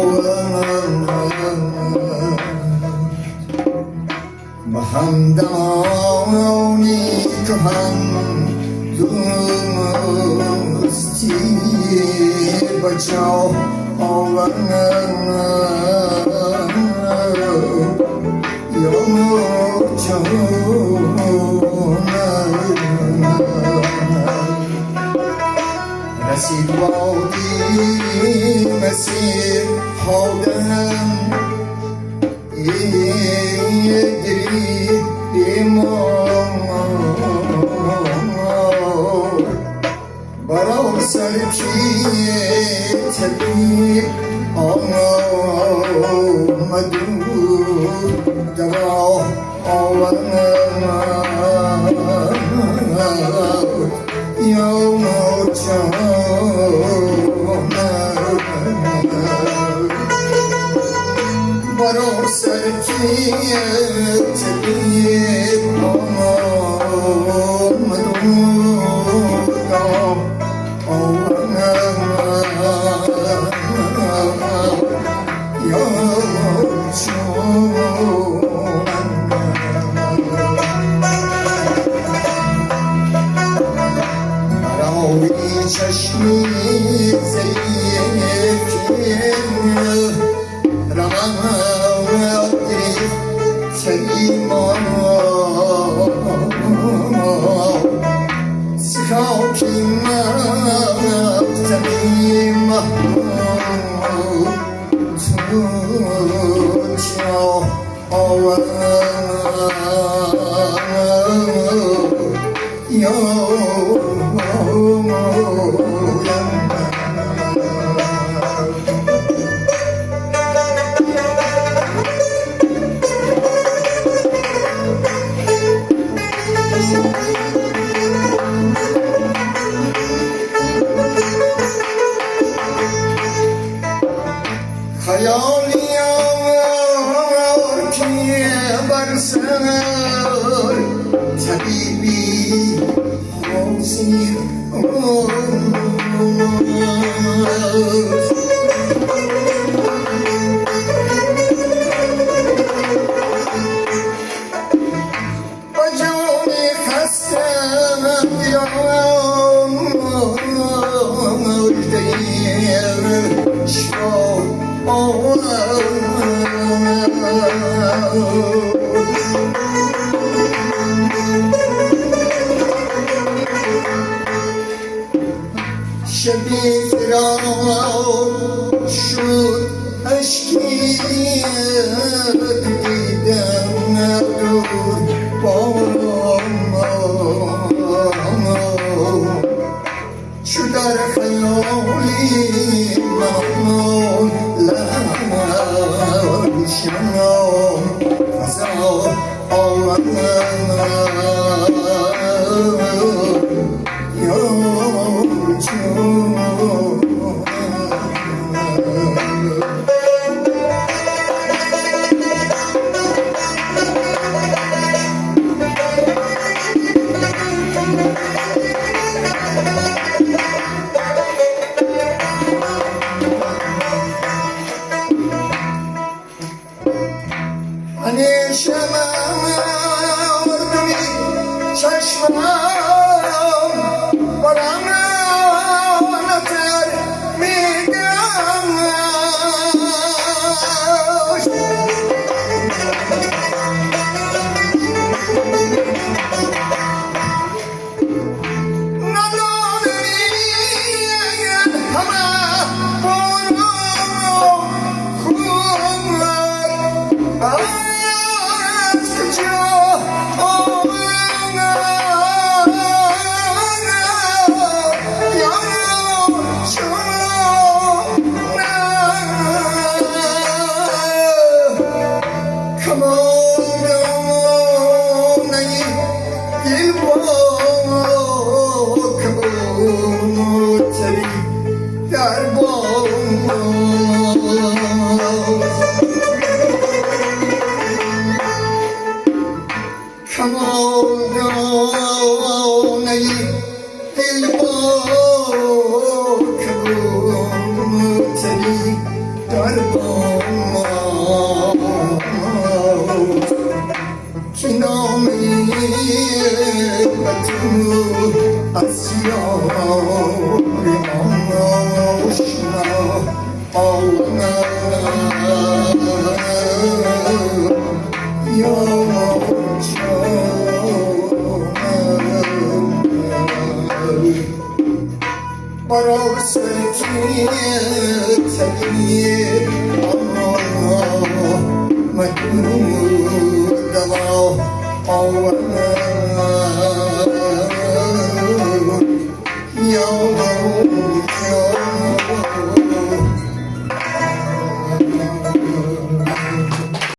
آورد. به همدمانی کهن دوستی به جا آورد. یا جانم رسید وادی مسیر خادم گرید بیمار برا سر طبیب آمد دوا آورد. یا جانم برا سر طبیب آمد دوا آورد. یا جانم برای چشمی ضعیف روند کریمان سخاکی مفتنیم تو آورد. یا خیالی آور که بر سر طبیبی حاضر است. با جان خستم بیان شاه آورد. شبی فراق شد اشکی دیدم دور باران چو در خیالی من لشم فضا آورد. یا جان همیشه مردمی چشمم برم نتر میگشت. ندانمی همه برو خون از کجا آمد. باد که نام تو از یار آشنا آمد یا جانم برا سرکی تکیه مکنون دوا آورد.